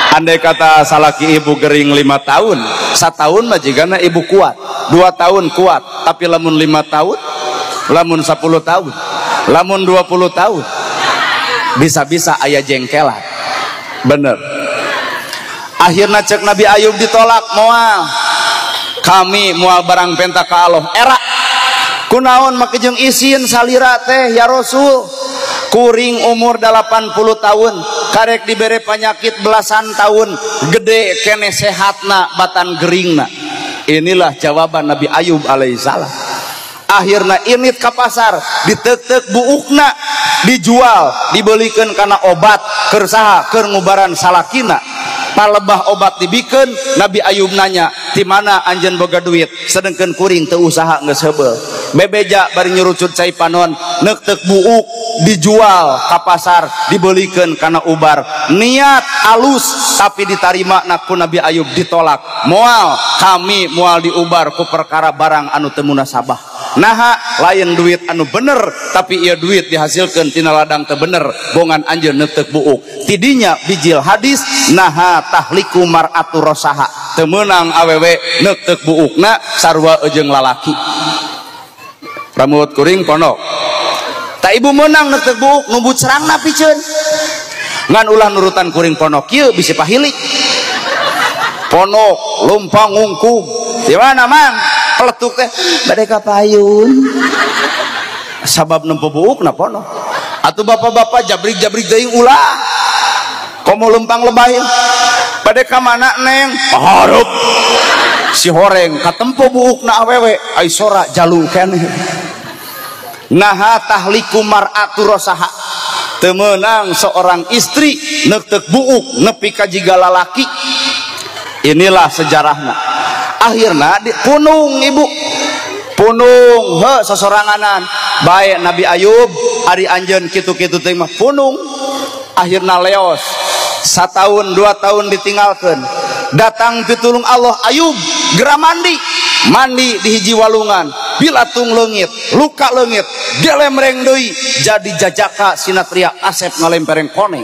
Andai kata salaki ibu gering 5 tahun, 1 tahun mah jigana ibu kuat, 2 tahun kuat, tapi lamun 5 tahun, lamun 10 tahun, lamun 20 tahun, bisa-bisa aya jengkelan. Bener. Akhirnya cek Nabi Ayub ditolak, moal kami moal barang penta ka Allah. Era kunaon make jeung isin salira teh ya Rasul, kuring umur 80 tahun karek dibere penyakit belasan tahun, gede kene sehatna batan geringna. Inilah jawaban Nabi Ayub alaihissalam. Akhirnya init ke pasar, ditek-tek buukna, dijual, dibelikan karena obat keur saha, keur ngubaran salakina. Palebah obat dibikeun, Nabi Ayub nanya, "Ti mana anjeun boga duit sedengkeun kuring teu usaha geus heubeul?" Bebeja bari nyurucut cai panon, neukteuk buuk dijual ka pasar, dibelikeun kana ubar. Niat alus tapi ditarima ku Nabi Ayub ditolak. Moal kami moal diubar ku perkara barang anu teu munasabah. Naha lain duit anu bener, tapi ieu duit dihasilkan tina ladang teu bener, bongan anjeun neuteuk buuk. Tidinya bijil hadis naha tahliku mar'atu rosaha, teu meunang awewe neuteuk buukna sarua jeung lalaki. Rambut kuring pondok tak ibu menang neuteuk buuk numbut serangna piceun, ngan ulah nurutan kuring pondok kieu bisi pahilik. Pondok lumpang ngungkung di mana mang peletuk teh bade ka payun, sabab nempo buuk na pondok. Atuh bapak-bapak jabrik-jabrik teuing ulah, komo lempang lebay, bade ka mana neng, hareup si horeng katempo buuk na awewe, ai sora jalu keneh. Naha tahliku mar'atu rosaha, teu meunang seorang istri neuteuk buuk nepi ka jiga lalaki. Inilah sejarahna. Akhirna di punung ibu, punung he sosoranganan baik Nabi Ayub ari anjeun kitu-kitu teh mah punung. Akhirna leos 1 tahun 2 tahun ditinggalkan, datang pitulung Allah, Ayub gera mandi, mandi di hiji walungan, bilatung leungit, luka leungit, gelemreng deui jadi jajaka sinatria asep ngalempereng koneng.